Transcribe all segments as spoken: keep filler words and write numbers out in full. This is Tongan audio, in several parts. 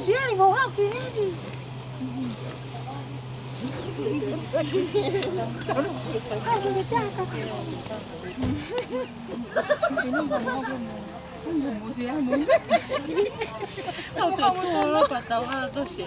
Siali mo hau ki heni. Ai, ke ke taka. Au te tolo patau ha to se.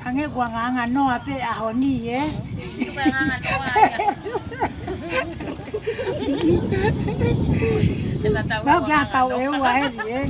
Hangē kuo nganganoa pē ʻaho ni, ē? Mau ke ʻatau ʻe ua heni, ē?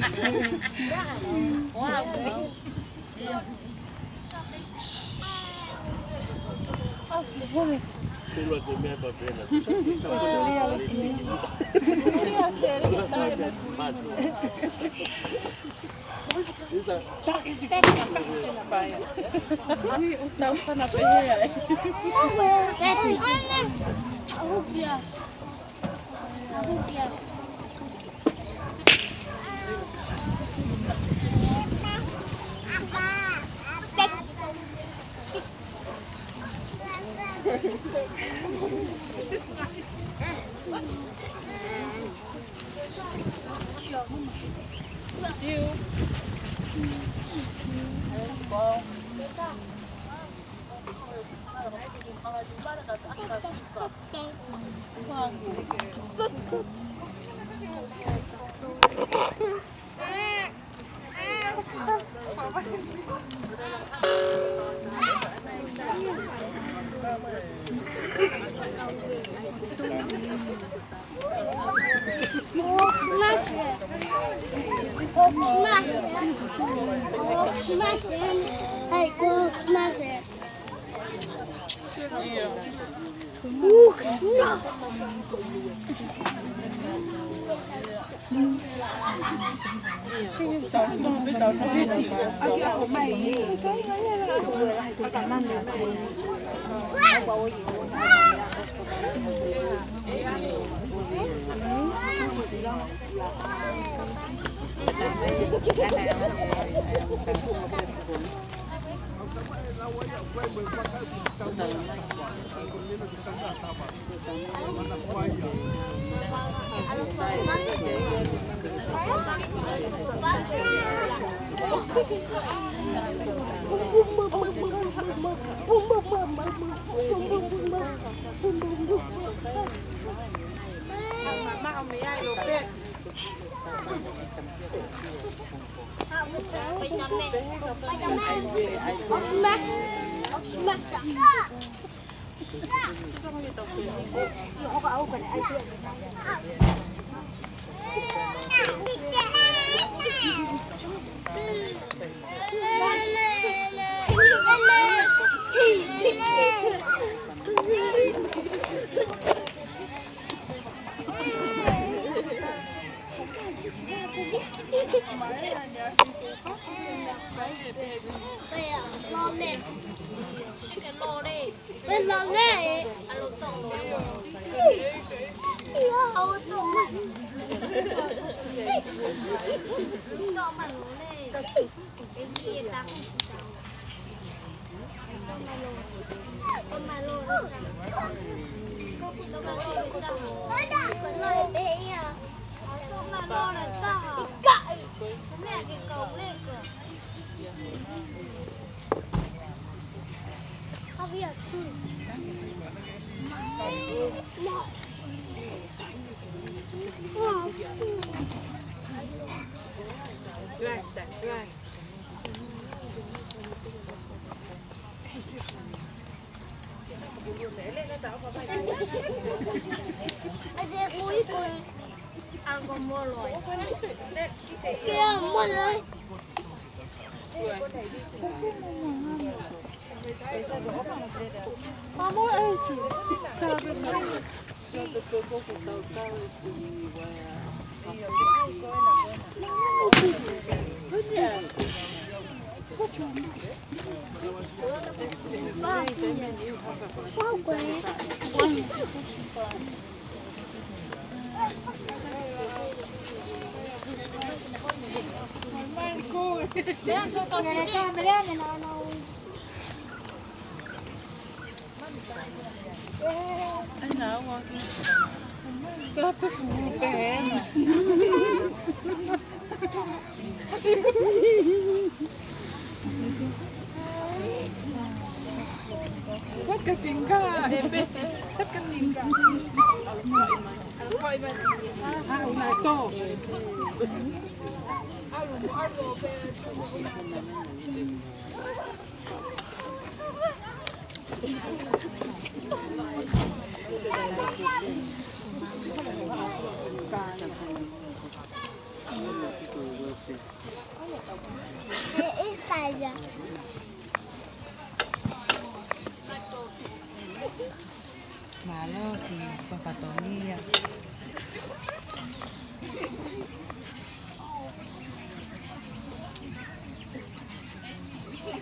Pea lole. Sike lole. Pea lole. Alo tō. Ia, alo tō. Tō ma lole. E ki e taku. Tō ma lole. Tō ma lole. Tō ma lole. Tō ma lole. Tō ma lole. Tō ma lole. Wakatinga, e pete, wakatinga. Au na to. Mālō siʻi papatonia.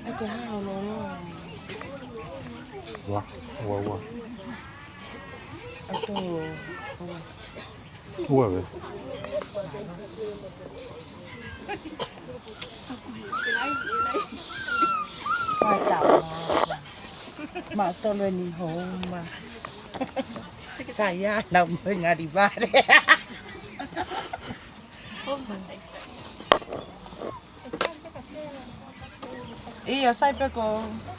Ake ha o lolo. Ua, ua, ua. Ato, ua. Ua ve. Pai tau ma. Ma tolo ni ho ma. Sai ia, nau mo ngali vale. Ia, sai pē ko,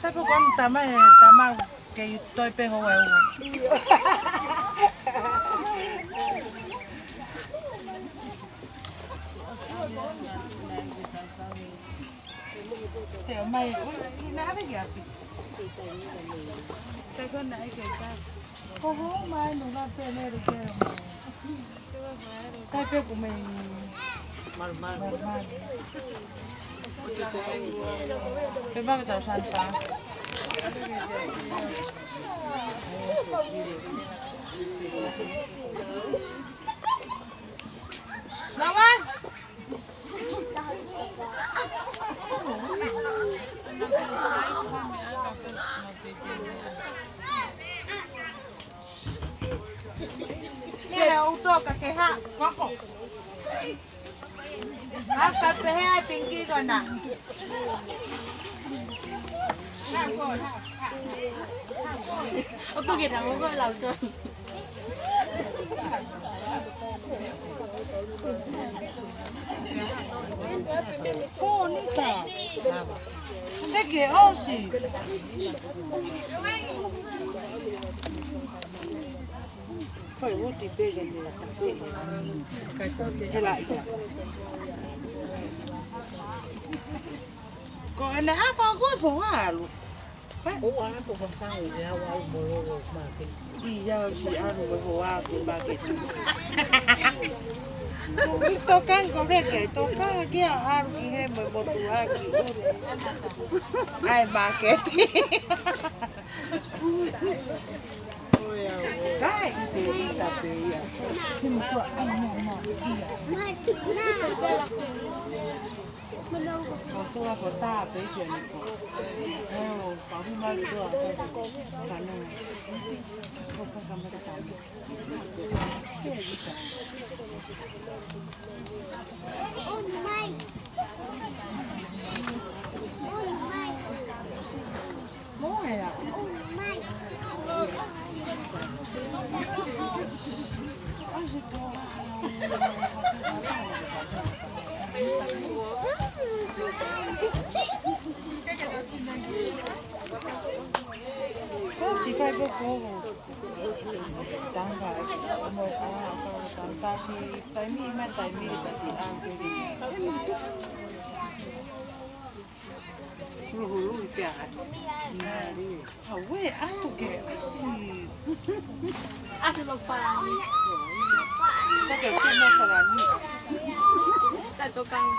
sai pē ko ʻam tama e tama ke i toe pē hoa ua. Te o mai, ui, i na ave ki api. Te ko na e ke ka. Ko ho mai no va pele re ke o mai. Sai pē ko mai. Malu, malu. Malu, malu. Te va ke tau santa. Nava. Nele o utoka ke ha, koko. Haka pehē ai pinki kona. ʻOku ke tau ko lau so. Ko ni ka. Te ke ʻosi. Fai uti pega ni la tafe. Hela isa. Ko ʻene hafa ko fo alu. ʻO ala ko fafau ia ʻo alu mo lolo maketi. Ia si alu mo ho aku maketi. Ko i tokan ko reke, tokan kia alu ki he mo motu aki. ʻAi maketi. Kai i te ita pe ia. Ki mo tua ai mo mo ia. Ko tua ko tā pē ki a niko. Eo, pahu mai tua. Kanu. Ko ka ka mai ka mai. Ko si fai ko ko. Tanga, mo a, tanga si, taimi mai, taimi, taimi, a, ke. Hulu, hulu, ke a. Nari. Hawe, atu ke, asi. Asi lo palani. Kake, ke lo palani. Tato kang.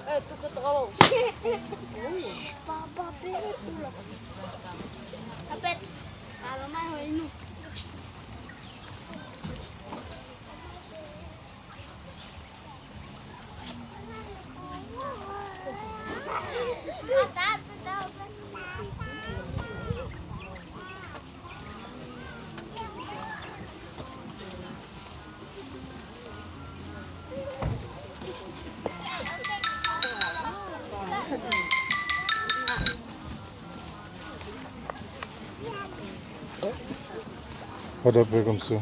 Eh, tuka takalou. Papa pe pula. Apet. Kalau mai ho inu. What up, Bacon Sue?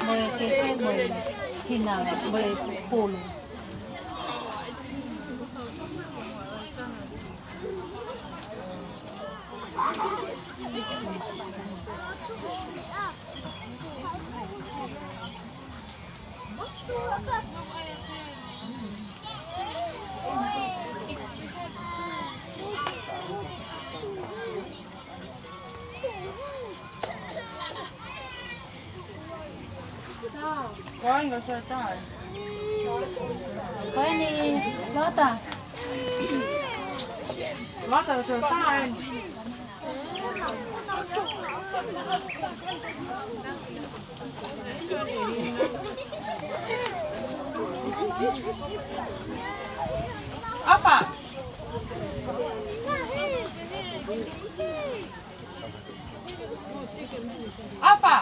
Mo e keke, mo e hina, mo e pulu. Ko eni, Lota. Lota, so tai. ʻApa. ʻApa.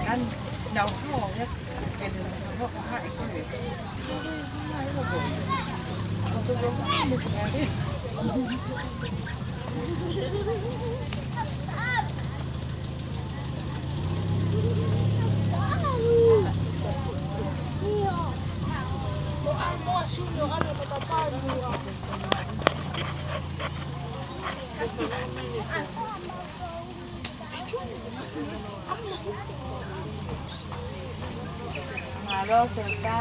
Kan nau hao, ya. Kan nau hao, ha, ʻe koe. Mālō, Sota.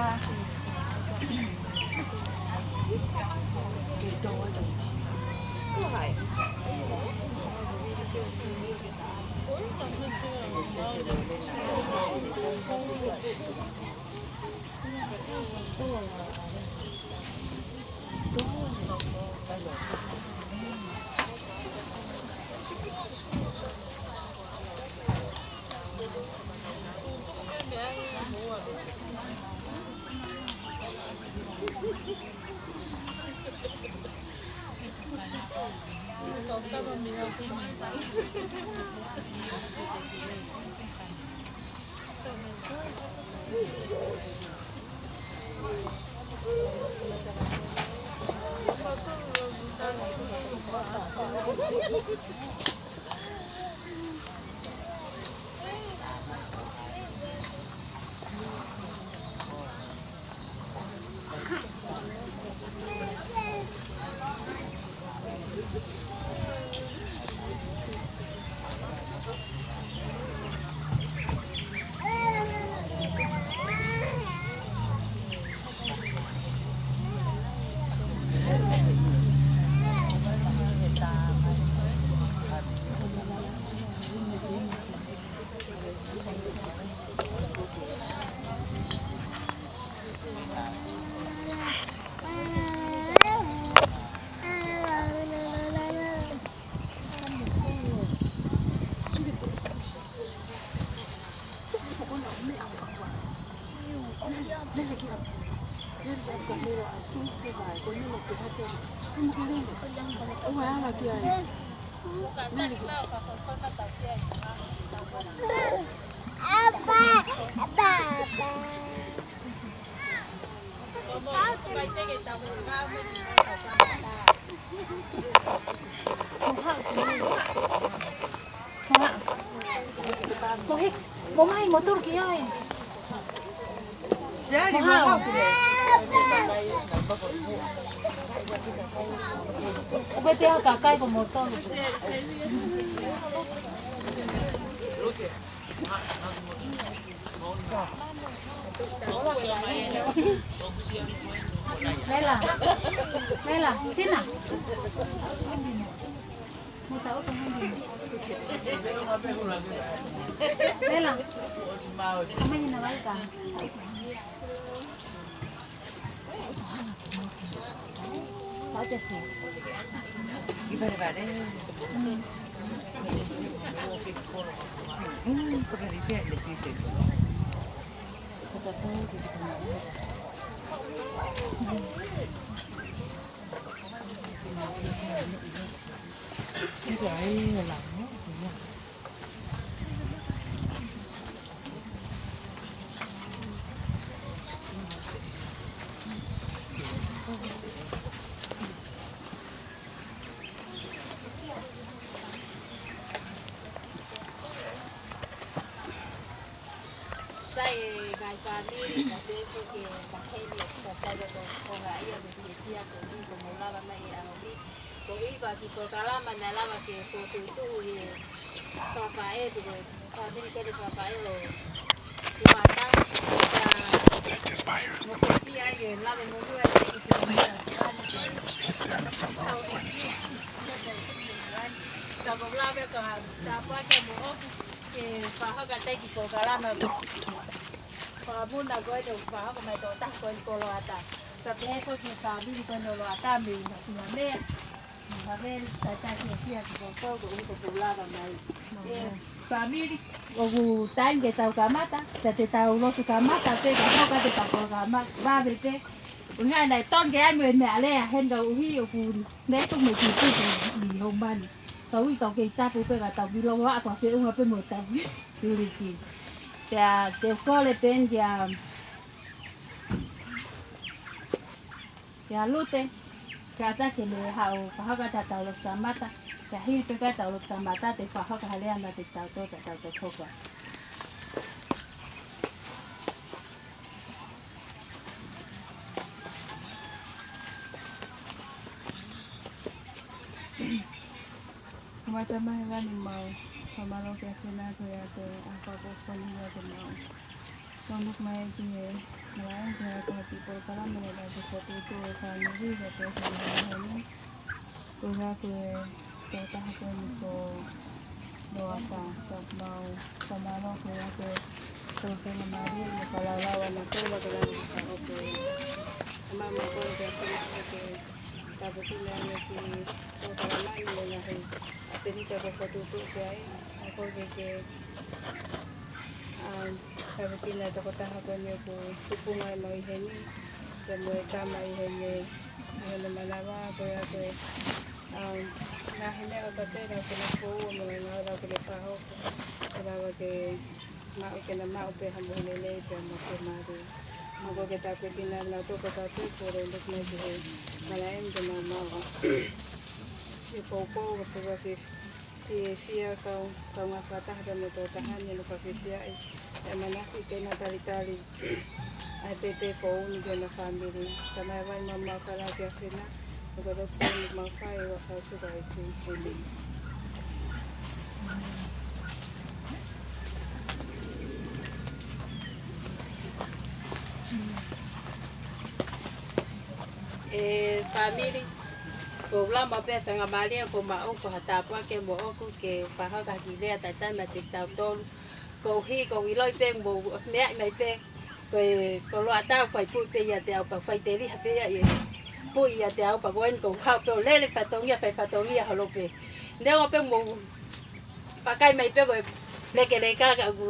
Mo he, mo mai, mo tolu ki ai. Mo hao. ʻOku te ʻa kakai ko mo tolu. Lela. Lela. Sina. Mo ta oto handi. Lela. Kamai hina vai ka. Sai e ngaahi fāmili, ka te ko ke maheni ʻo ka tau ko ko ngā ia me ke tia ko ni ko mo lava mai e ʻaho ni. Ko e iva ki polokalama naʻe lava ke fokotuʻutuʻu ʻe he fakafaʻē, ko e fāmili ko eni fakafaʻē ʻo Tuʻata. Ka mo ko sia ai e lave mo lua e teʻi ki Just sit there in the front row. Ka ko lave ka tāpuaki mo ʻoku ke fakahoko atu ki polokalama. Fakamuna ko eni ʻoku fakahoko mai tokotaha ko eni ko Loata. Ka pehē ko e kiʻi fāmili ko eni ʻo Loata mei Masiʻiamea. Mei Haveli, taitai ki Asia ki Tonga, ko eni ʻoku lava mai. ʻE, fāmili, ʻoku taimi ke tau kamata, ka te tau lotu kamata, pea ka hoko atu e polokalama, vave pē. ʻUhinga naʻe tonu ke ʻai mo e meʻalea, heni ka ʻuhi ʻoku ne tu mo e kiʻi tupu ʻi Homani. Ka ui tau kei tapu pē ka tau ki longo ako ke unga pē mo e tau ki tuliki. Pea te u kole pē kia, kia Lute, kātaki ke ne haʻu fakahoko atu ʻetau lotu kamata, ka hili pē ko ʻetau lotu kamata, te u fakahoko ha lea maʻa kitautolu, tau toki hoko. Ko ʻemau Tamai ʻi hēvani, mau fakamālō ki he ʻAfiona ko ia ʻa e ʻaho ko eni ʻoku mau maʻu mai ki he malaʻe, ko e ʻaho ko e kiʻi polokalama naʻe lava ke fokotuʻutuʻu ʻe he fāmili, ko e fāmili ko eni. Ko ia ko e tokotaha ko eni ko Loata, ka mau fakamālō ko ia ko e tokanga mālie mo e fakalaulauʻi ʻa e ʻOtua ke lava ke fakahoko e. Ka mau kole ke ʻAfiona ke tāpuekina ange ki he polokalama ni mo e ngaahi ʻasenita kuo fokotuʻutuʻu ki ai. Mau kole ke, ke, um, tāpuekina e tokotaha ko eni ʻoku tupunga ʻi he moʻui heni, pea mo e tama ʻi heni, ʻi hono manava, ko ia ko e, um, ngaahi meʻa ʻoku tatau ke na fou mo e ngaahi ʻoku ne fakahoko, ke lava ke maʻu, ke na maʻu pē ha moʻui lelei pea mo e fiemālie. Mo ko ke tāpuekina ʻa kinautolu kotoa pē kuo lele mai ki he malaʻe mo e maumau. Ke poupou, ke poupou fi, fiefia kau, kaungā fakataha pea mo e tokotaha ni, ʻoku ou fiefiaʻi ʻamanaki ke na talitali ʻa e pēpē foʻou ni ki hona fāmili. Tamai, ʻofa mai maumau fala ki he ʻAfiona, ʻo ka lotu ni mau fai ʻi he huafa ʻo Sīsū Kalaisi. ʻĒmeni. ʻE fāmili, ko e ʻuluaki pē faingamālie ʻoku ou maʻu ko ha tāpuaki moʻoku ke fakahoko ha kiʻi lea talitali maʻa kitautolu. Koeʻuhi, ʻoku ou ʻiloʻi pē mou ʻosi meaʻi mai pē, ko e, ko Loʻatā ʻoku fai puʻi pē ʻiate au pea faiteliha pē ia ʻi he puʻi ʻiate au pea ko eni ʻoku ou haʻu pē ʻo lele fatongia, fai fatongia holo pē. Neongo pē mou vakai mai pē ko e lekeleka ka ʻoku,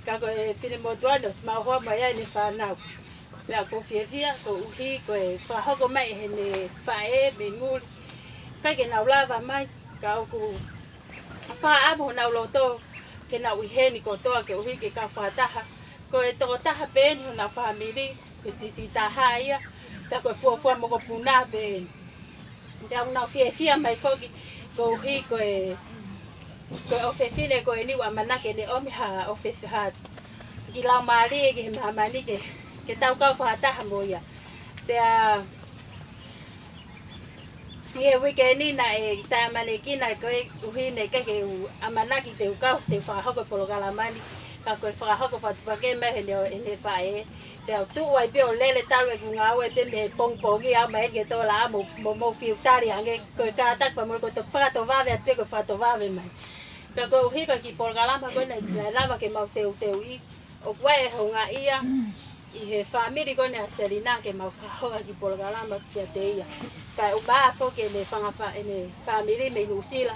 ka ko e finemotuʻa ni ʻosi maʻu hoa mai ai ʻene fānau. Pea ʻoku ou fiefia koeʻuhi ko e fakahoko mai ʻe heʻene faʻē mei muli. ʻIkai ke nau lava mai, ka ʻoku fakaʻamu honau loto ke nau ʻi heni kotoa koeʻuhi ke kau fakataha. Ko e tokotaha pē eni honau fāmili, ko e siʻisiʻi taha ia, pea ko e fuofua mokopuna pē eni. Pea ʻoku nau fiefia mai foki koeʻuhi ko e, ko e ʻofefine ko eni ʻoku ʻamanaki ke ne ʻomi ha ʻofefi-, ha kiʻi laumālie ki he māmani ke, ke tau kau fakataha mo ia. Pea ʻi he uike ni naʻe taʻeʻamanekina koeʻuhi naʻe ʻikai ke u ʻamanaki te u kau, te u fakahoko e polokalama ni, ka ko e fakahoko fakatuʻupakē mai heʻene, heʻene faʻē. Pea u tuʻu ai pē ʻo lele talu ʻeku ngāue pē mei he pongipongi ʻo aʻu mai ki he tōlaʻā mo, mo, mo fiu tali ange, ko e kātaki fakamolemole ko e toki fakatovave atu pē ko e fakatovave mai. Ka koeʻuhi ko e kiʻi polokalama ko ē naʻe lava ke mau teuteuʻi, ʻoku ʻi ai e houngaʻia ʻi he fāmili ko eni ʻa Selina ke mau fakahoko ha kiʻi polokalama kiate ia. Kae ʻumaʻā foki ʻene fanga fā-, ʻene fāmili mei Nuʻusila.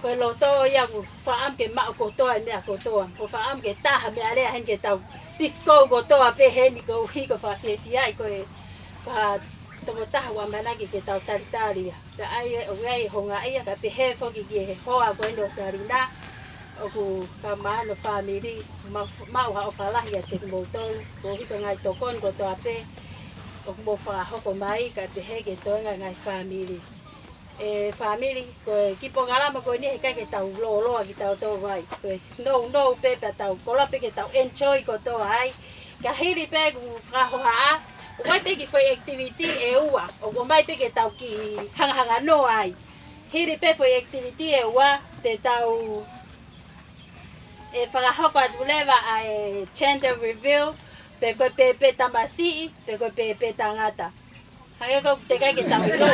Ko e loto ia ʻoku fakaʻamu ke maʻu kotoa e meʻa kotoa. ʻOku fakaʻamu ke taha meʻalea heni ke tau disco kotoa pē heni koeʻuhi ko e fakafiefiaʻi ko e, ko e tokotaha ʻoku ʻamanaki ke tau talitali ia. Pea ʻi ai e, ʻoku ʻi ai e houngaʻia kae pehē foki ki he hoa ko eni ʻo Selina. ʻOku kau maʻa hono fāmili, ma-, maʻu ha ʻofa lahi ʻiate kimoutolu, koeʻuhi ko e ngaahi tokoni kotoa pē ʻoku mou fakahoko mai, kae pehē ki he toenga e ngaahi fāmili. ʻE fāmili, ko e kiʻi polokalama ko eni heʻikai ke tau lōloa kitautolu ai. Ko e nounou pē pea tau koloa pē ke tau enjoy kotoa ai. Ka hili pē ʻeku fakahohaʻa, ʻoku ʻi ai pē kiʻi foʻi activity ʻe ua, ʻoku ʻomai pē ke tau kiʻi hangahanganoa ai. Hili pē foʻi activity ʻe ua, te tau ʻe fakahoko atu leva ʻa e gender reveal, pe ko e pēpē tamasiʻi, pe ko e pēpē tangata. Hangē ko e teʻeki ke tau ʻilo.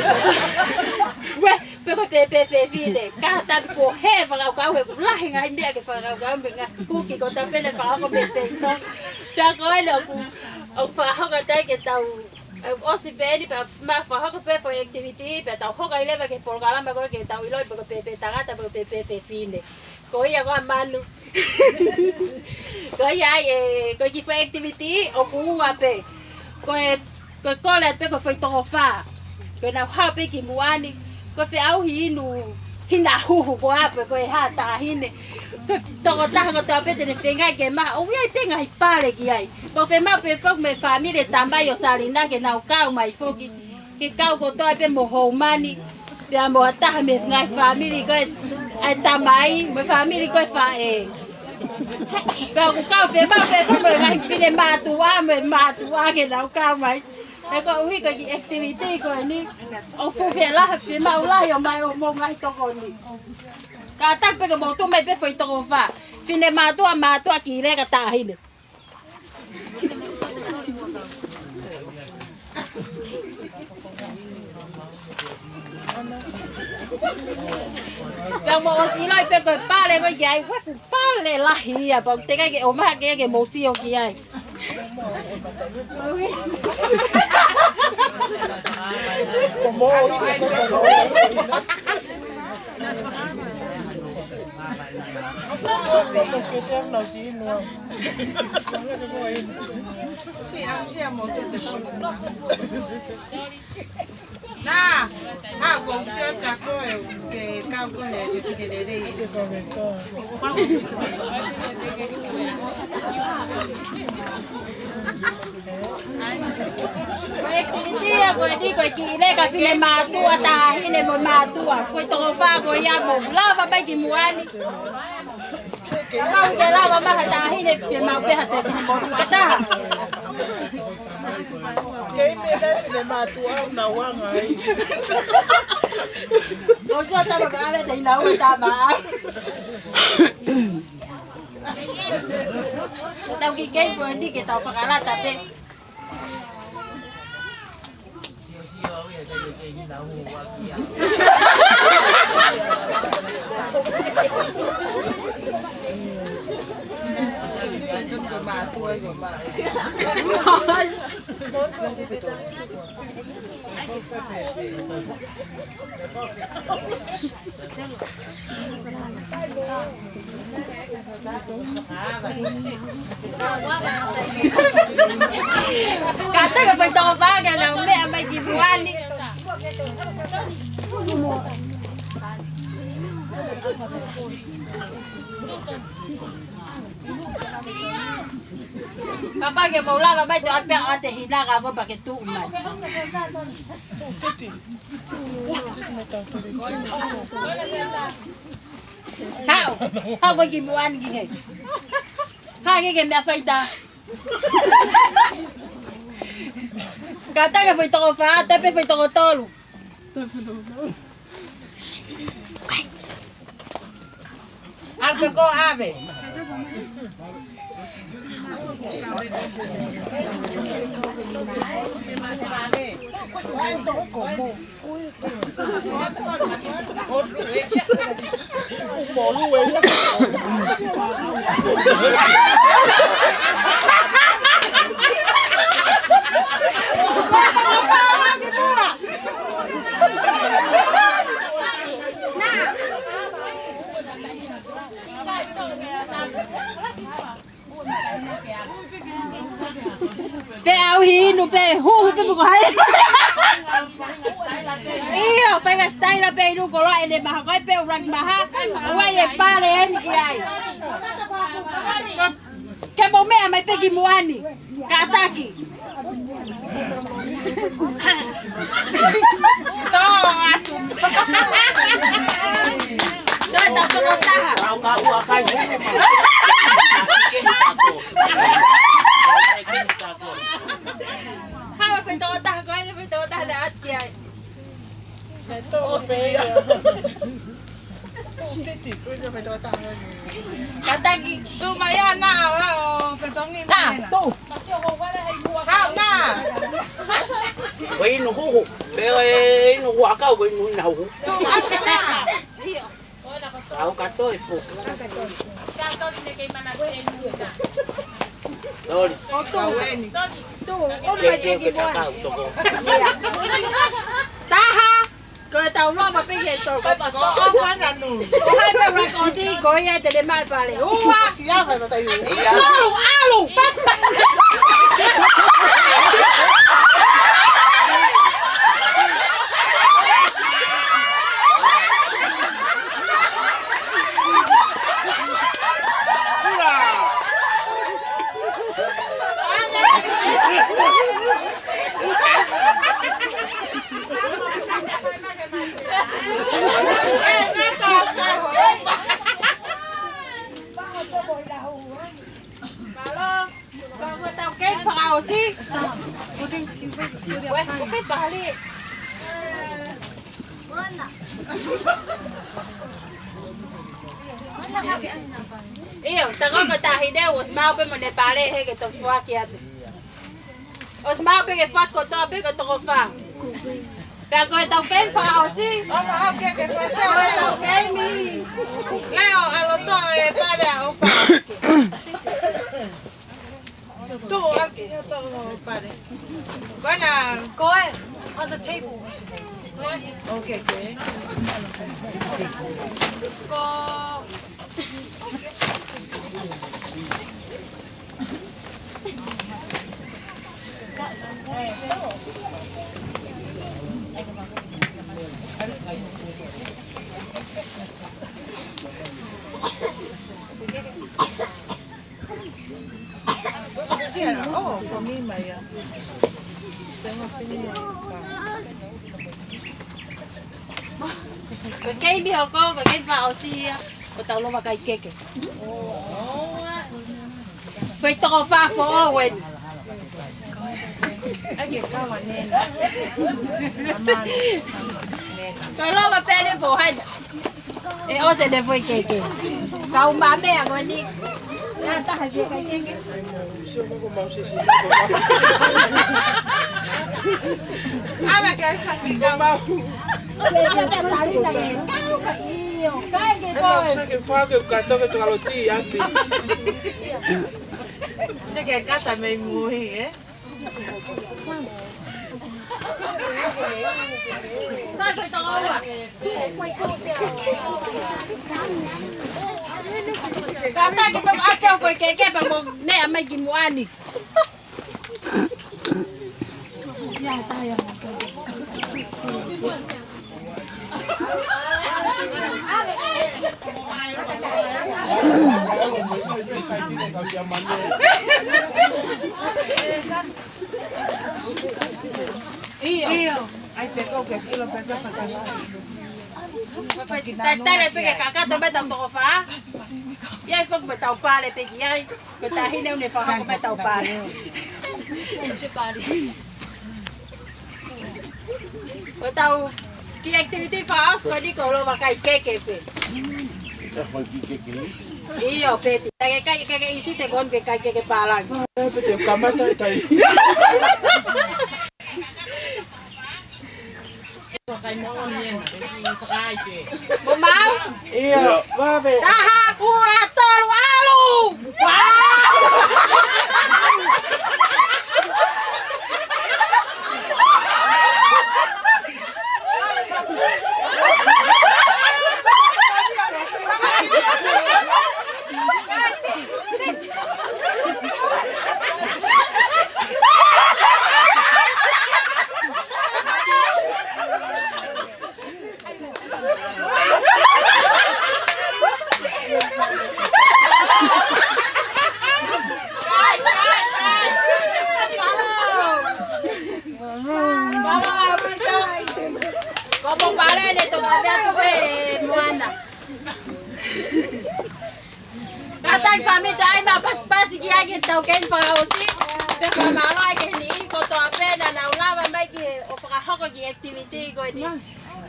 Uē, pe ko e pēpē fefine. Kātaki ko e fakakaukau he ʻoku lahi ngaahi meʻa ke fakakaukau mei he ngaahi kuki ko e tau pehē fakahoko pēpē ʻi toʻo. Pea ko eni ʻoku, ʻoku fakahoko atu ai ke tau, ʻe, ʻosi pē eni pea ma fakahoko pē foʻi activity, pea tau hoko ai leva ki he polokalama ko ē ke tau ʻiloʻi pe ko e pēpē tangata, pe ko e pēpē fefine. Ko ia ko ā Manu. Ko ia ai, ʻe, ko e kiʻi foʻi activity ʻoku ua pē. Ko e, ko e kole pē ko e foʻi toko fā. Ko ʻenau haʻu pē ki muʻa ni. Ko e feʻauhi inu hina huhu ko ā pē ko e hā taʻahine. Ko e tokotaha kotoa pē te ne feinga ke maʻu. ʻOku ʻi ai pē ngaahi pale ki ai. Pea ʻoku fiemaʻu pē foki mei he fāmili e tamai ʻo Selina ke nau kau mai foki. Ke kau kotoa pē mo hoʻo mani, pea mo ha taha mei he ngaahi fāmili ko ē ʻa e tamai, mo e fāmili ko ē faʻē. Pea ʻoku kau fiemaʻu pē foki mo e ngaahi finemātuʻa, mo e mātuʻa ke nau kau mai. He koeʻuhi ko e kiʻi activity ko eni, ʻoku fuʻu fielahi, fiemaʻu lahi ʻo ʻomai hoʻomou ngaahi tokoni. Kātaki pē ke mou tuʻu mai pē foʻi toko fā. Finemātuʻa, mātuʻa, kiʻi leka, taʻahine. Pea mou ʻosi ʻiloʻi pē ko e pale ko ē ki ai, fuʻu pale lahi ia, pea ʻoku teʻeki ke ʻomai ke, ke mou sio ki ai. ʻĀ, ʻā, ʻoku ou sio kia koe, ke kau koe he fefine lelei. Ko e kiʻi tia, ko e ni, ko e kiʻi leka fine mātuʻa, taʻahine mo mātuʻa. Ko e toko fā ko ia mo lava mai ki muʻa ni. Kau ke lava mai ha taʻahine ke mau pehē ha toe fine mātuʻa taha. Kei pē fine mātuʻa ʻoku na uanga ai. ʻOsi ʻa talo ka ave te ina ue tama. Tau ki kei ko e ni ke tau fakalata pē. Kātaki foʻi toko fā ke nau meʻa mai ki muʻa ni. Kapau ke mou lava mai, te u ʻoatu pē ʻa e hina ka ko pea ke tuʻu mai. Haʻu, haʻu koe ki muʻa ni ki hē. Haʻu ke ke meʻa faitā. Kātaki foʻi toko fā, toe pē foʻi toko tolu. ʻAlu pē koe ʻave. Pea u hinu pē, huhu pē poko hai. ʻIo, fai ka style pē inu koloa ʻene maha, ko e pē u raki maha, ʻoua ʻe pale eni ki ai. Ke mou meʻa mai pē ki muʻa ni, kātaki. Tō atu. Tō atu, tō taha. Haʻu e foʻi toko taha, ko ʻene foʻi toko taha naʻe ʻatu ki ai. Naʻe tō pē ia. Titi, ko ʻene foʻi toko taha. Kātaki. Tuʻu mai ʻana, ʻo, ʻo, fetongi mai ʻana. Haʻu na. Ko e inu huhu. Pea ko e inu huʻakau, ko e inu ina huhu. Tuʻu atu na. Au ka toe puka. Toli. ʻO tō. Tō, ʻo mai pē ki muʻa. Taha. Ko e tau lava pē ki he toko. Ko ʻoku ʻana nu. Ko hai pē rai ko si ko ia te le mai pale. Ua. Siava na tai ua. ʻAlu, ʻalu. Mālō, ko e tau kei fakaʻosi. Ue, ko e pale. ʻIo, tā ko e taʻahine, ʻosi maʻu pē mo ʻene pale he ke toki foaki atu. ʻOsi maʻu pē ke foaki kotoa pē ko e toko fā. Pea ko e tau kei fakaʻosi. Ko e tau kei mi. Leo ʻalu toʻo e pale ʻa ʻOfa. Tuʻu ʻaki ʻo toʻo e pale. Ko ena. Ko e, on the table. Okay, okay. Ko Yeah, oh, for me, my, uh, tengo que Ko e keimi hoko, ko e keimi fakaʻosi ia, ko ʻetau lova kai keke. Foʻi toko fā foʻou eni. ʻAi ke kawa nena. Amane. Ko e lova pē eni pō hai. ʻE ʻosi ʻene foʻi keke. Kau mame a ko eni. Ia taha ke kai keke. Ama ke faki kau. Ke ke ke tali na ke. Kau ka io. Kai ke koe. Sa ke fake ka toke toka loti api. Sa ke kata mei mui, eh? Kātaki pē ʻa e foʻi keke pea mo meʻa mai ki muʻa ni. ʻIo. ʻIo. Ai, peko ke kilo peko fakasi. Taitale pē ke kakato mai ʻetau toko fā. ʻIo, ʻai foki mai ʻetau pale pē ki ai. Ko e taʻahine ʻoku ne fakahoko mai ʻetau pale. Ko ʻetau kiʻi activity fakaʻosi ko eni ko e lova kai keke pē. ʻIo, Peti. Kai, kai, kai, kai, ʻi Sute ko eni ke kai keke pālangi. Peti, kamata tai. Mo mau? ʻIo, vave. Taha, ua, tolu, ʻalu! Ko e pale eni ʻoku tau kavea atu pē Moana. Kātaki fāmili, ʻai mai pasipasi ki ai ke tau kehe fakaʻosi. Pea fakamālō ai ki he niʻihi kotoa pē naʻa nau lava mai ki he ʻo fakahoko e kiʻi activity ko eni.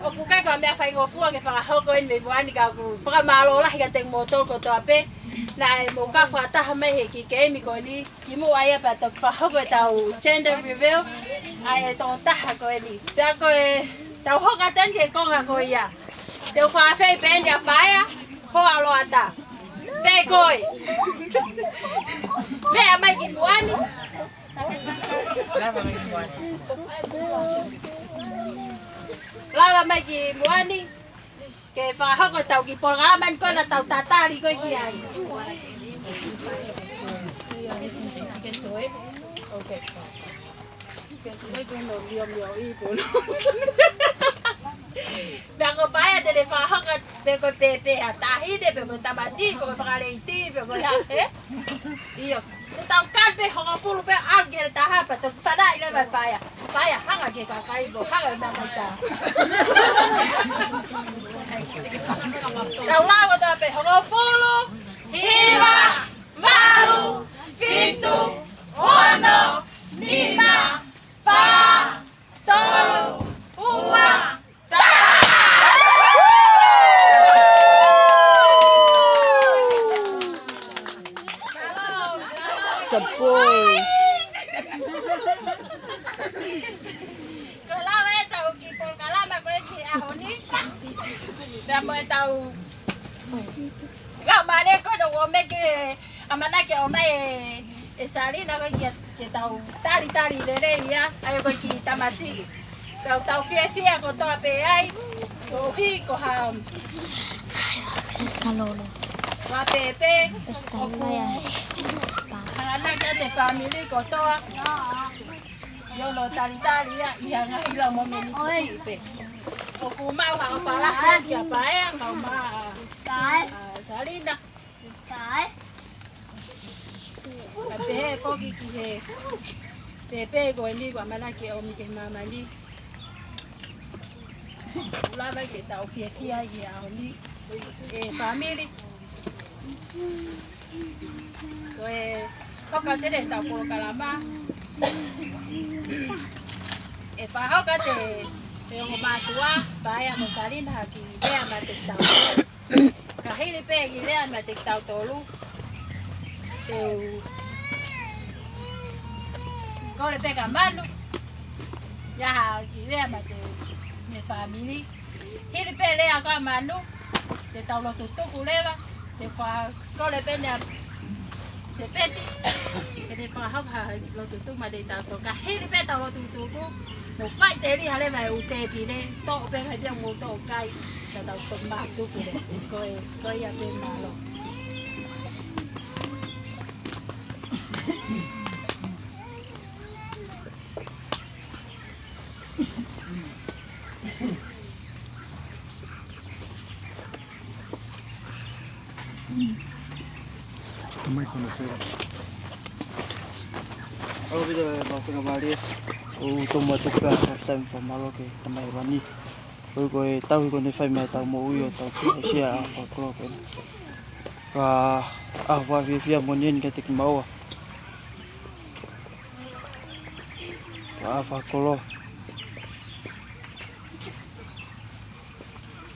ʻOku ʻikai ko ha meʻa faingofua ke fakahoko eni mei muʻa ni ka ʻoku fakamālō lahi kiate kimoutolu kotoa pē. Naʻa mou kau fakataha mai he kiʻi keimi ko eni. Kimuʻa ia pea toki fakahoko ʻetau gender reveal ʻa e tokotaha ko eni. Pea ko ʻetau hoko atu eni ki he konga ko ia. Te u fakaafeʻi pē eni ʻa Paea Hoaloata. Pea ko e meʻa mai ki muʻa ni. Lava mai ki muʻa ni. Ke fakahoko ʻetau kiʻi polokalama ni ko ena ʻoku tau tatali ko ē ki ai. Pea ko Paea te ne fakahoko pe ko e pēpē ʻa e taʻahine, pe ko e tamasiʻi, pe ko e fakaleiti, pe ko e hā, ē? ʻIo. Ko ʻetau kali pē hongofulu pē ʻalu ki he taha pea toki fanaʻi leva ʻe Paea. Paea, hanga ki he kakai mo hanga ʻo namaita. Tau lau kotoa pē, hongofulu, hiva, valu, fitu, ono, nima, fā, tolu, ua, It's a boy. Ko e lava ʻetau kiʻi polokalama ko ē ki he ʻaho ni. Pea mo ʻetau Ka mare ko ʻene ʻomai ke ʻamanaki ʻo ʻomai ʻe, ʻe Salina ko ē ke, ke tau talitali lelei ia, ʻa ia ko e kiʻi tamasiʻi. Tau, tau fiefia kotoa pē ai, koeʻuhi ko ha, Kalolo. Ko ha pēpē, Pesta ʻoku Laya. Hanganaki ʻa e fāmili kotoa. ʻIo, ʻo talitali ia, ʻi ha ngaahi lau mo meni siʻi pē. ʻOku mau ha ʻofa lahi kia Paea, kau ma, ʻa Salina. Ka pehē foki ki he pēpē ko eni kuo ʻamanaki ʻomi ki māmani. Lava ke tau fiefia ʻi he ʻaho ni. ʻE fāmili. Ko e hoka tele tau polokalama. ʻE fakahoko atu ʻe he ongo mātuʻa, Paea mo Salina ha kiʻi lea maʻa kitautolu. Ka hili pē kiʻi lea maʻa kitautolu, te u kole pē kia Manu ia ha kiʻi lea maʻa e fāmili. Hili pē lea kia Manu, te tau lotu tuku leva, te u fakakole pē ʻe Sepeti ke ne fakahoko ha lotu tuku maʻa kitautolu. Ka hili pē ʻetau lotu tuku, mou faʻiteliha leva e ʻū tēpile, toʻo pē ngaahi pea mou toʻo kai, ka tau toki mātuku leva. Ko e, ko ia pē, mālō. Tamai kona tera. ʻAlo pita e mafika malie. ʻOku ou tomuʻa tuku pē ha half time fakamālō ki he Tamai Hēvani. Koeʻuhi ko e tauhi kuo ne fai maʻa ʻetau moʻui ʻo tau tuʻu ʻo aʻusia ʻa e ʻaho fakakolo ko eni. Ka ʻaho fakafiefia moʻoni eni kiate kimaua. Ka ʻaho fakakolo.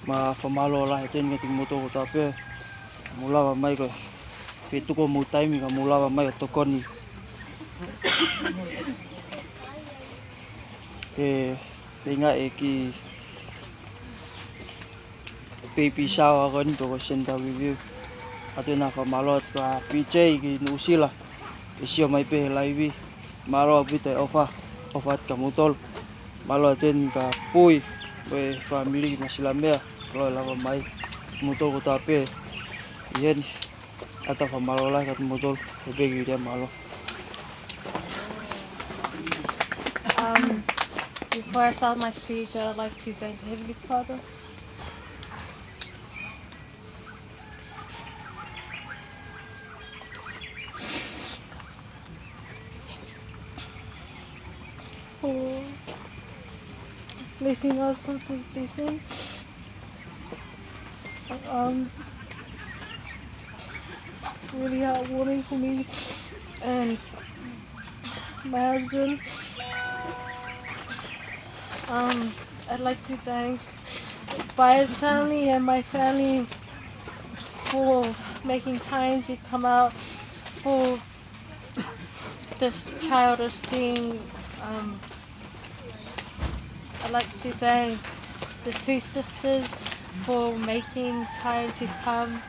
Mo e fakamālō lahi atu eni kiate kimoutolu kotoa pē. Mou lava mai ko e fie tuku homou taimi ka mou lava mai ʻo tokoni. Ke feinga e kiʻi baby shower ko eni pe ko e gender reveal. ʻOatu ʻena fakamālō atu kia P J ki Nuʻusila. ʻE sio mai pē he laivi. Mālō ʻaupito e ʻofa, ʻofa atu kia moutolu. Mālō atu eni kia Pui, mo e fāmili ki Nuʻusila meʻa, mālō e lava mai. Moutolu kotoa pē ʻi heni, ʻoatu e fakamālō lahi kia moutolu, he pē kiʻi lea mālō. Um, before I start my speech, I'd like to thank Heavenly Father for blessing us with this blessing. Um, it's really heartwarming for me and my husband. Um, I'd like to thank Paea's family and my family for making time to come out for this childish thing. Um, I'd like to thank the two sisters for making time to come,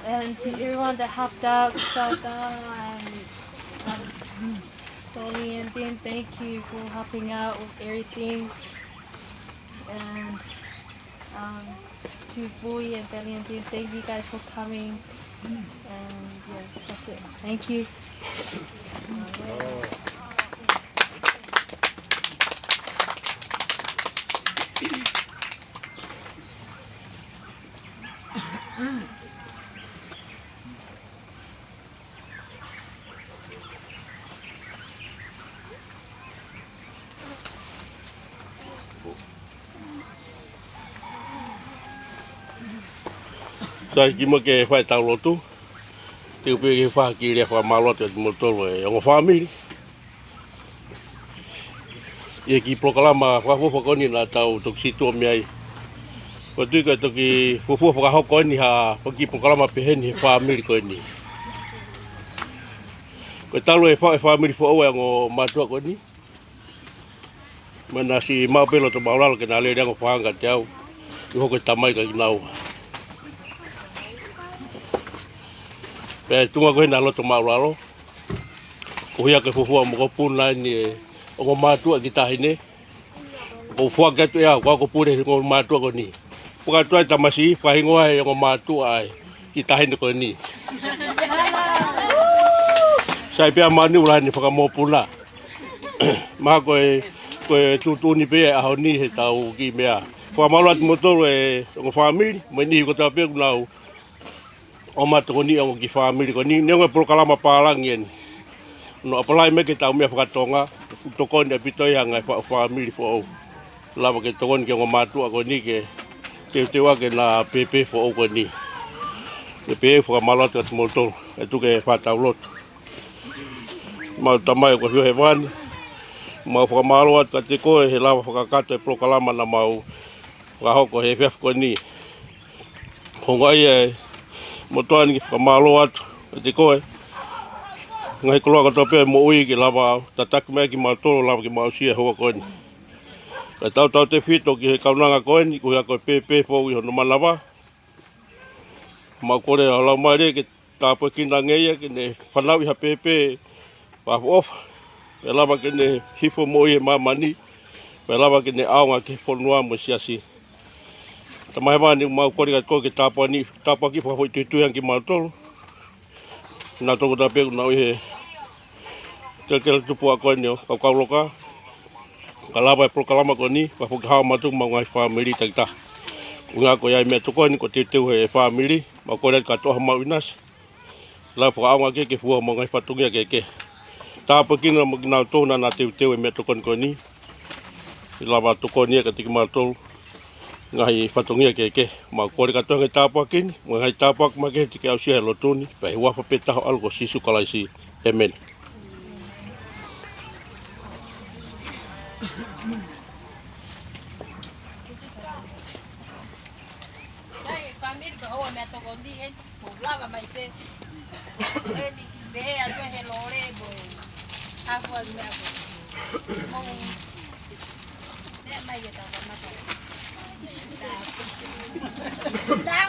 and to everyone that helped out, Saldana and, um, Tony and Dean, thank you for helping out with everything. And, um, to Boy and Valiant Dean, thank you guys for coming. And yeah, that's it. Thank you. Sai, kimuʻa ke fai ʻetau lotu, te u pehē ke fai ha kiʻi lea fakamālō atu kiate kimoutolu e ongo fāmili. ʻI he kiʻi polokalama fakafuofua ko eni naʻa tau toki situʻa mei ai. ʻOku ou tui ko e toki fuofua fakahoko eni ha kiʻi polokalama peheni he fāmili ko eni. Ko e talu e fā, e fāmili foʻou e ongo mātuʻa ko eni. Mo ʻena siʻi maʻu pē loto māʻulalo ke na lele ange ʻo fakahā ange kiate au ʻoku ou hoko ko e tamai kia kinaua. Pea tuʻunga ko ē ʻena loto māʻulalo, koeʻuhi ko e fuofua mokopuna eni e ongo mātuʻa kiʻi taʻahine. ʻOku ou foaki atu ʻe au, ko au ko e pule he ongo mātuʻa ko eni. Foaki atu ai tamasiʻi, fakahingoa e ongo mātuʻa ʻa e kiʻi taʻahine ko eni. Sai pē ʻa Manu ʻoku lahi ʻene fakamokopuna. Mahalo ko e Ko e tuʻutuʻuni pē ia ʻa e ʻaho ni he tau kiʻi meʻa. Fakamālō atu kimoutolu e ongo fāmili, mo e niʻihi kotoa pē ʻoku nau ō mai ʻo tokoniʻi e ongo kiʻi fāmili ko eni. Neongo e polokalama pālangi eni, ʻoku nau apply mai ke tau meʻa fakatonga, ʻoku tokoni ʻaupito ia he ngaahi faʻu fāmili foʻou. Lava ke tokoni ki he ongo mātuʻa ko eni ke teuteu ʻaki ʻena pēpē foʻou ko eni. Pea pehē fakamālō atu kiate kimoutolu, ʻe tuku ke fai ʻetau lotu. Mau Tamai ʻoku ʻafio ʻi hēvani, mau fakamālō atu kiate koe he lava fakakakato e polokalama naʻa mau fakahoko he efiafi ko eni. Ko e ngaahi ʻa e motuʻa ni ke fakamālō atu kiate koe. Ngaahi koloa kotoa pē ʻo e moʻui ke lava tataki mai kimautolu, lava ke mau aʻusia e houa ko eni. Kae tautautefito ki he kaunanga ko eni, ko ia ko e pēpē foʻou ʻi hono manava. Mau kole ʻa e Laumālie ke tāpuekina ange ia ke ne fanauʻi ha pēpē fakaʻofoʻofa, pea lava ke ne hifo moʻui ʻi he māmani, pea lava ke ne ʻaonga ki he fonua mo e siasi. Tamai hēvani, mau kole kiate koe ke tāpuakiʻi, tāpuakiʻi fakafoʻituitui ange kimautolu. Naʻa toko taha pē ʻoku nau ʻi he kelekele tupuʻa ko eni ʻo Kaukauloka, ka lava e polokalama ko eni, fakafoki hao mautolu mo e ngaahi fāmili takitaha. ʻUhinga ko e ʻai meʻatokoni ko e teuteu he fāmili, mau kole atu kātoa ʻa e mau ʻinasi, lava fakaʻaonga ke ke fua mo e ngaahi fatongia kehekehe. Tāpuekina mo kinautolu naʻa nau teuteu e meʻatokoni ko eni. Lava tokoni ia kiate kimautolu, ngaahi fatongia kehekehe. Mau kole kātoa e ngaahi tāpuaki ni, mo e ngaahi tāpuaki makehe te ke aʻusia he lotu ni, pea ʻi he huafa pē taha ʻo e ʻAlo ko Sīsū Kalaisi. ʻĒmeni. Sai, fāmili, ko e ʻoua meʻatokoni eni, mou lava mai pē. Eni, pehē atu he lole mo e hafua meʻa ko. Mou meʻa mai ke tau kamata. Tau.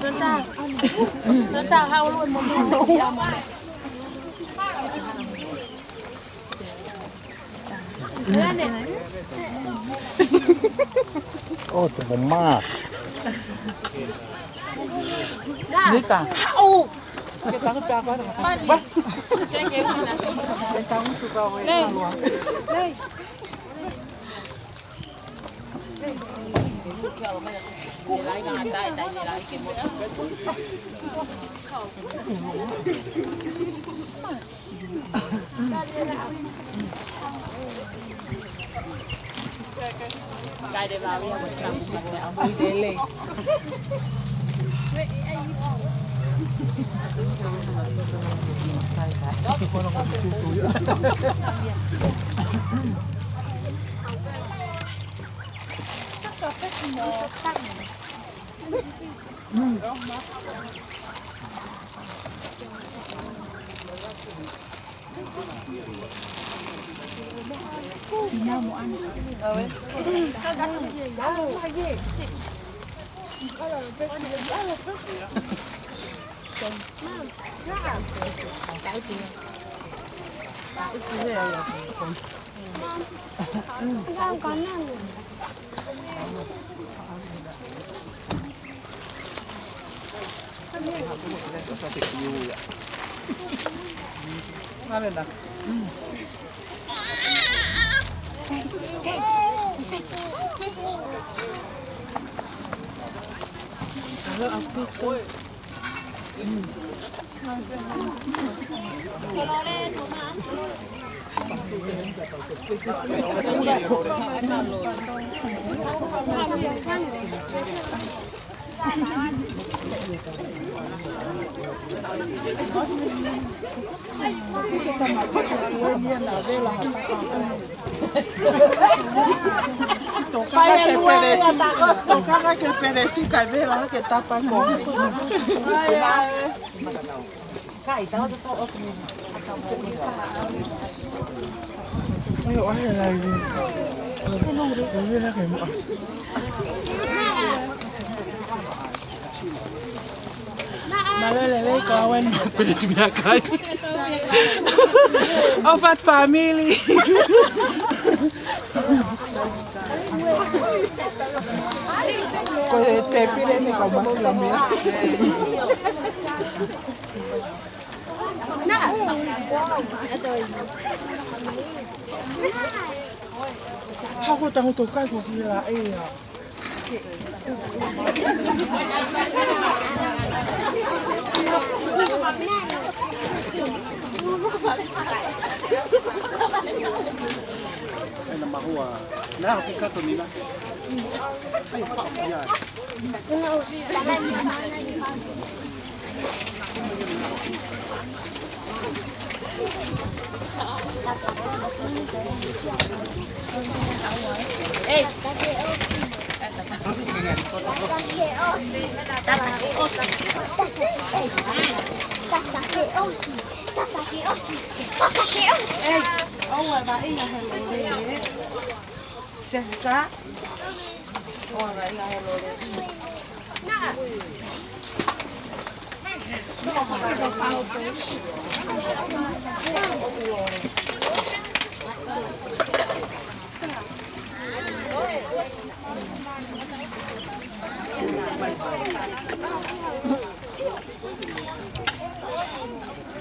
Sota, sota, haʻu ʻo lue mo mo. Oh, to the mark. Nita. Haʻu. Mani. Thank you. Nei. Nei. Tokanga ke pele, tokanga ke pele, tika vela ke tapa ko. Kai, tau tau tau otu. Ai, o ai, ai. Ai, ai, ai, ai. Mālō e lelei ko ʻAueni mo Pele Tumiakai. ʻOfa atu fāmili. Ko e tēpile ni ko Masi la mea. Hako tango tokai ko sila ea. Ai, na mahua. Na, ko kato ni na. Ai, fa, ia. Jessica.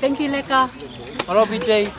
Thank you, Leka. Hello, P J.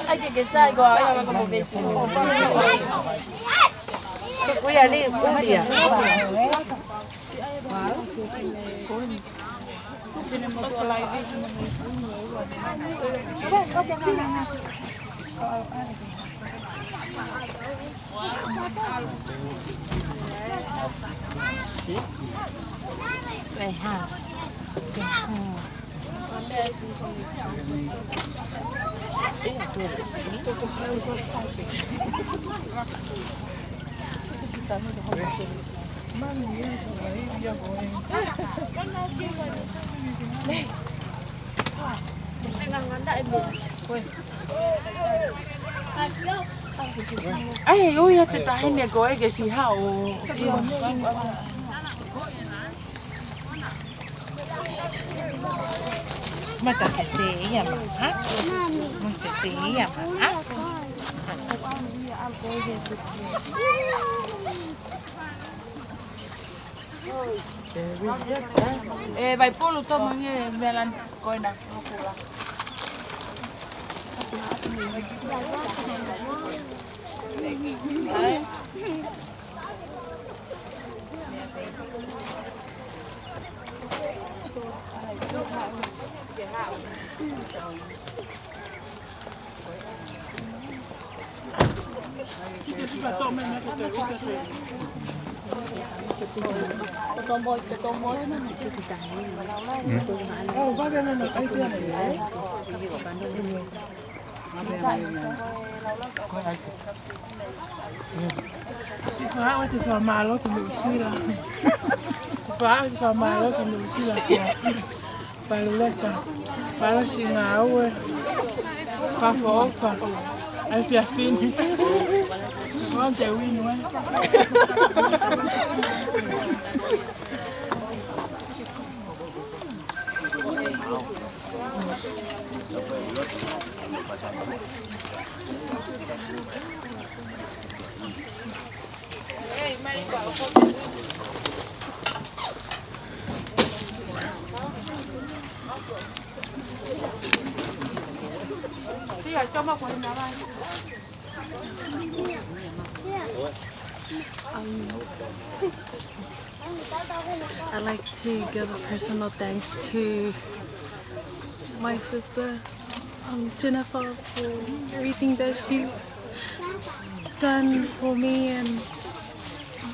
Ai, que, que sai, igual, ela vai como vê. Kuya li, kuya. Ai, ui, ʻa e taʻahine ko ē ke siʻi haʻu. Mata sesē ia maha. Mata sesē ia maha. ʻE, Vaipulu, tō mai e meʻa lani ko ena. Siʻi faʻa ʻoatu e fakamālō ki Nuʻusila. Faʻa ʻoatu e fakamālō ki Nuʻusila. Paluleka. Palo si ngāue. Fakaʻofoʻofa. ʻAi fiafini. Ko te uinu, ē. Um, I'd like to give a personal thanks to my sister, um, Jennifer, for everything that she's done for me and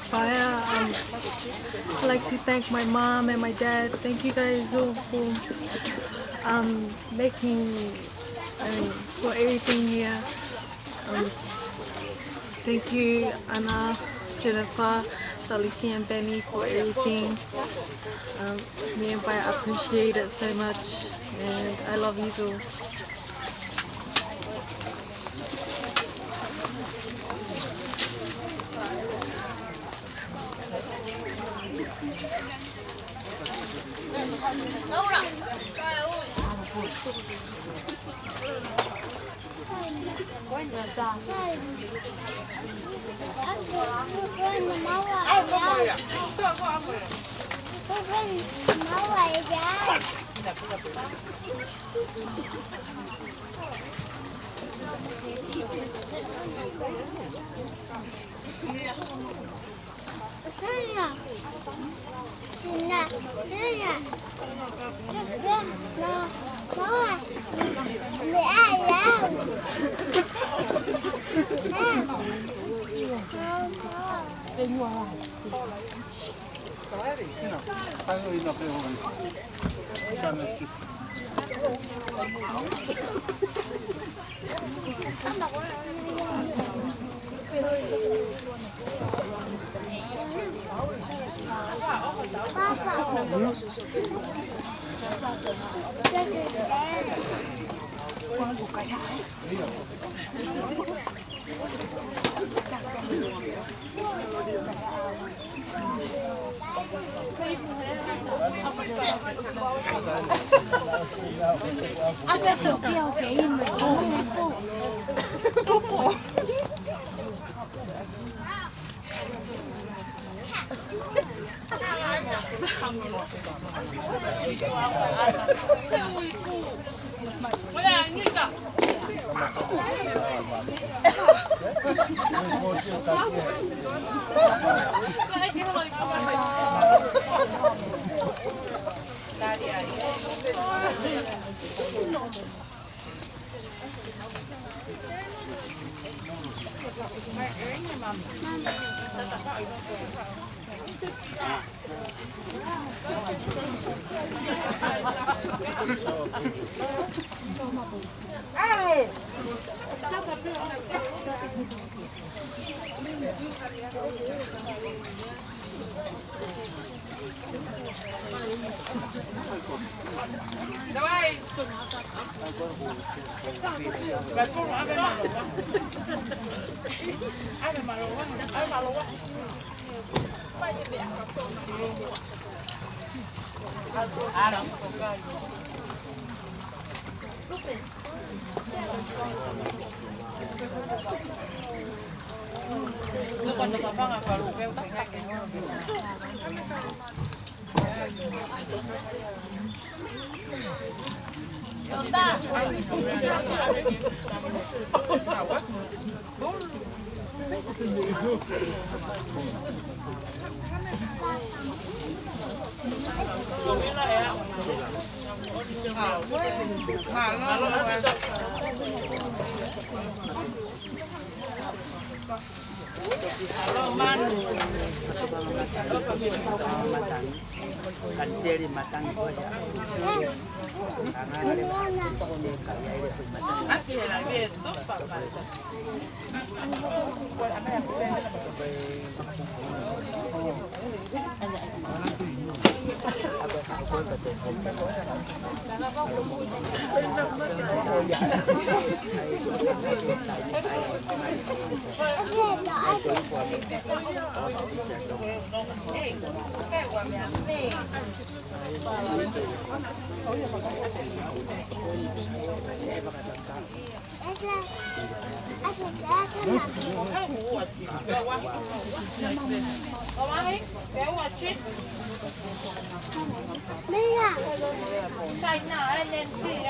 Fire. Um, I'd like to thank my mom and my dad. Thank you guys all for, um, making, I mean, for everything here. Um, thank you, Ana, Jennifer, Salisi, and Benny for everything. Um, me and Fire appreciate it so much, and I love you all.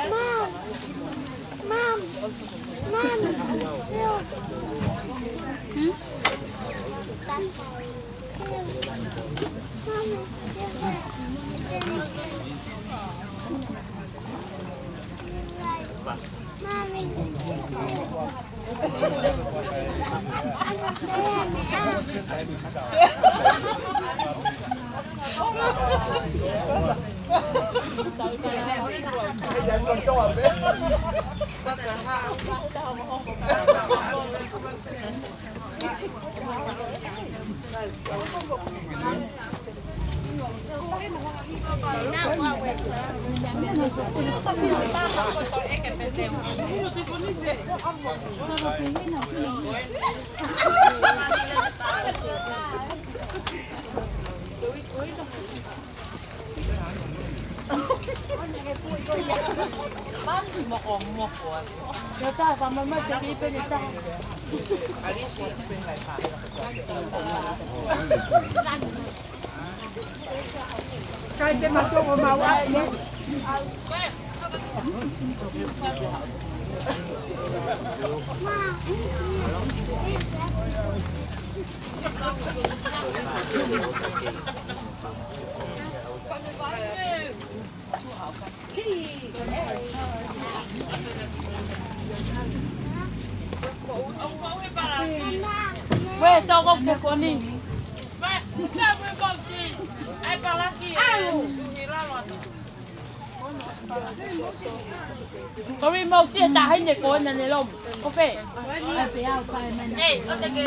Mom. Mom. Mom. Kai te matou ʻo maua ʻi. Ue, tau kau ke koni. Kau i mau tia tahi ne ko na ne lom. Ko fē? Ei, o te ke.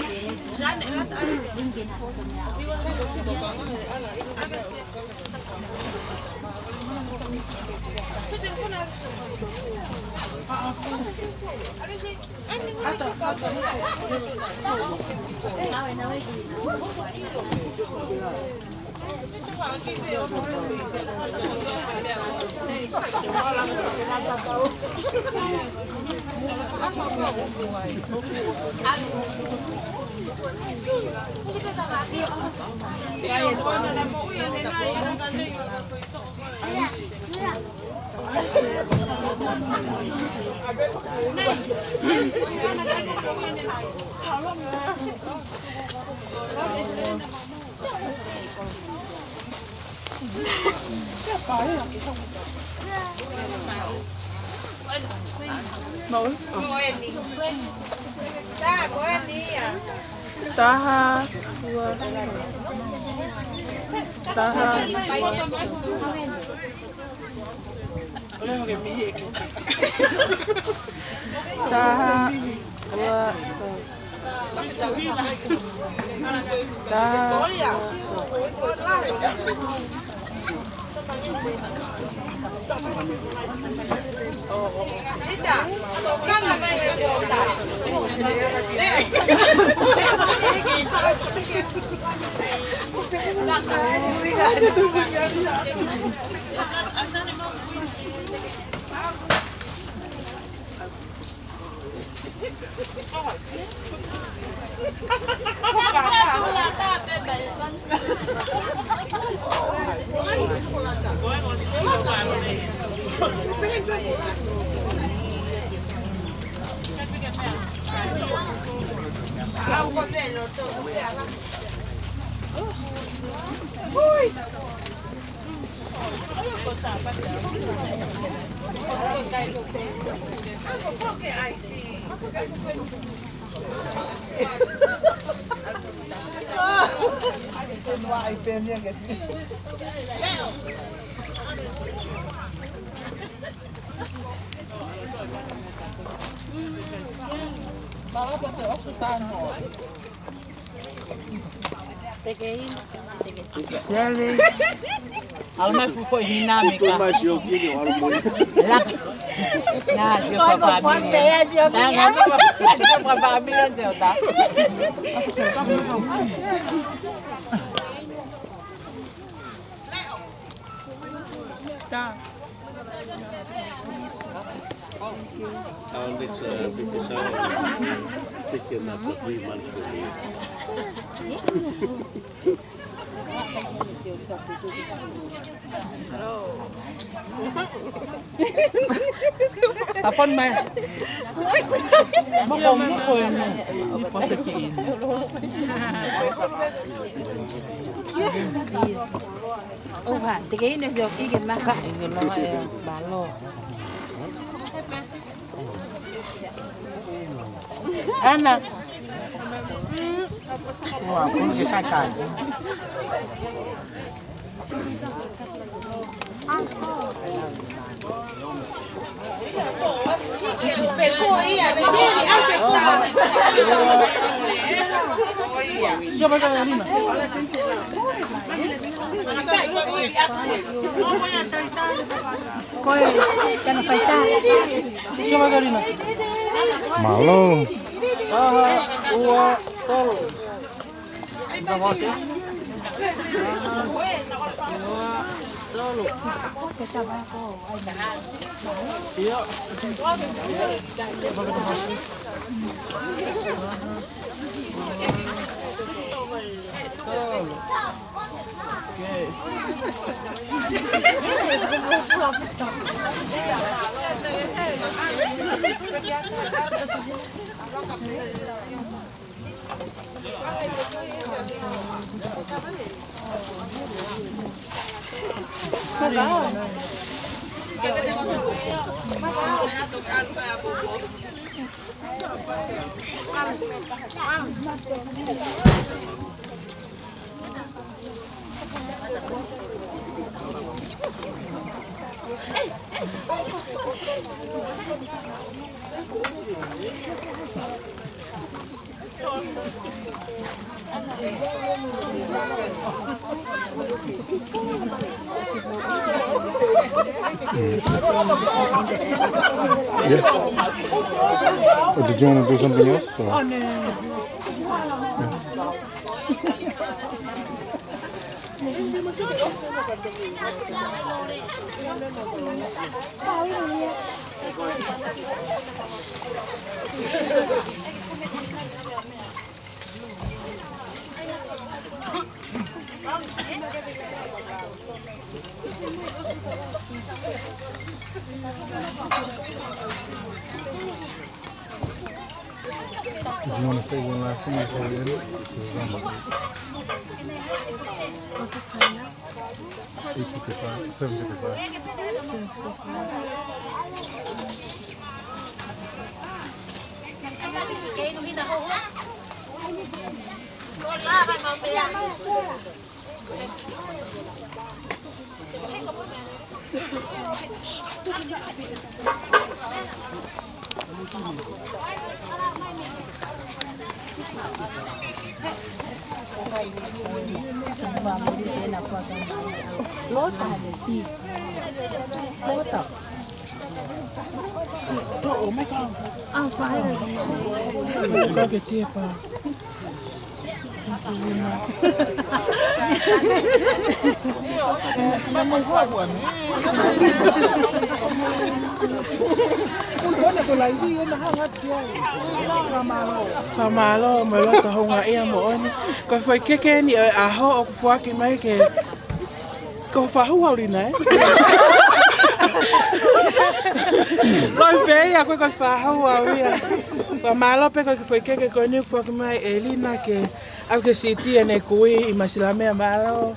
Taha, ua, taha. Taha, ua, taha. Lele. Alo mai kuko i hina meka. Too much, yo, kili, alo mai. La. Na, yo, ko papa ko mi. Pe ya, yo, na, na, ko papa mi, yo, ta. Ta. I'll mix a bit of sour. Take your nuts up, three months for me. Tapon mai. Moko, moko, no. Fonte ke in. Oha, te ke inu se o kike maka. Inu maka e balo. Ana. Ua, kulu ke kakai. Mālō. Taha, ua, tolu. Yeah. Or did you want to do something else? Or? If you want to say one last thing before we end it, it's, um, eight fifty-five, seven fifty-five. Fakamālō mo e loto houngaʻia moʻoni. Ko e foʻi keke eni ʻo e ʻaho ʻoku foaki mai ke Ko Fahu Aulina, ē? Loi pē ia ko e ko Fahu Aulina. Fakamālō pē ko e foʻi keke ko eni foaki mai ʻe Lina ke ʻave ke siʻi ʻene kui ʻi Masilamea, mālō.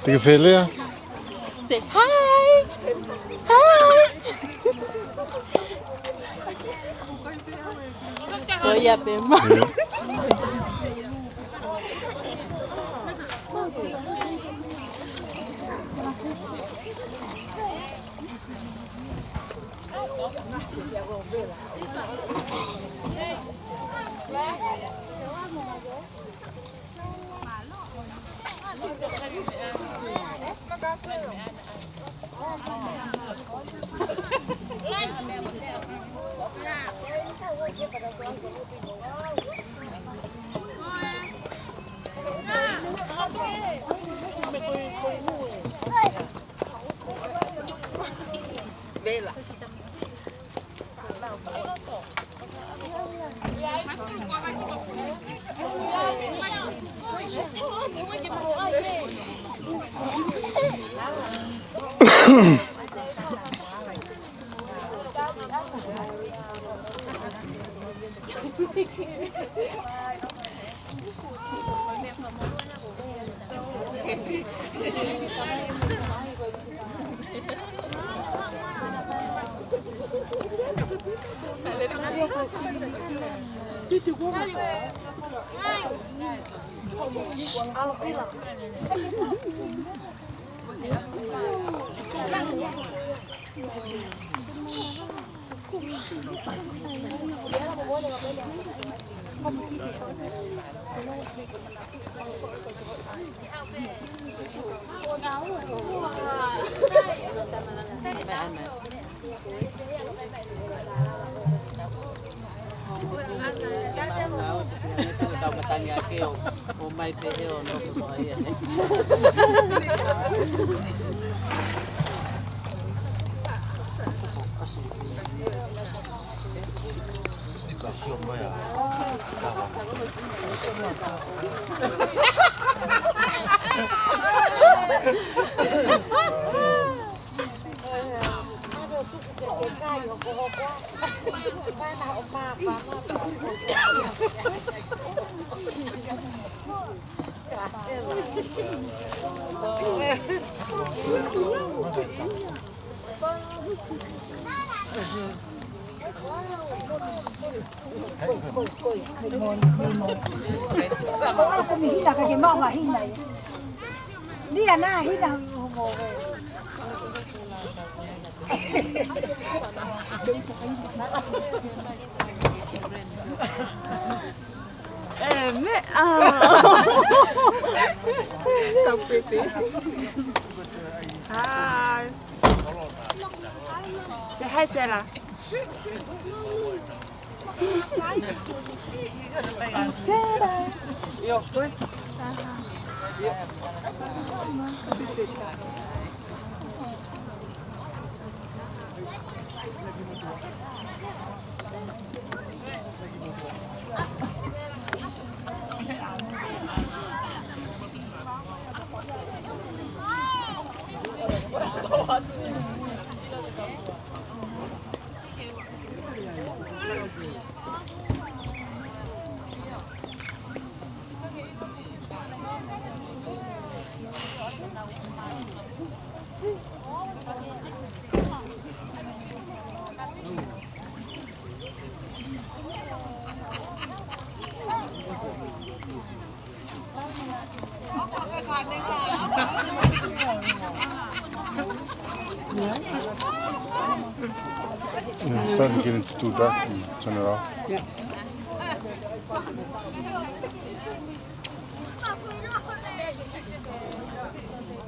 Te ke fēlea? Say hi. Hi. Ko ia pē mo. Eh, me, ah. Tau pepe. Hi. Say hi, Stella. Mm, it's starting to get into too dark. You turn it off. Yeah.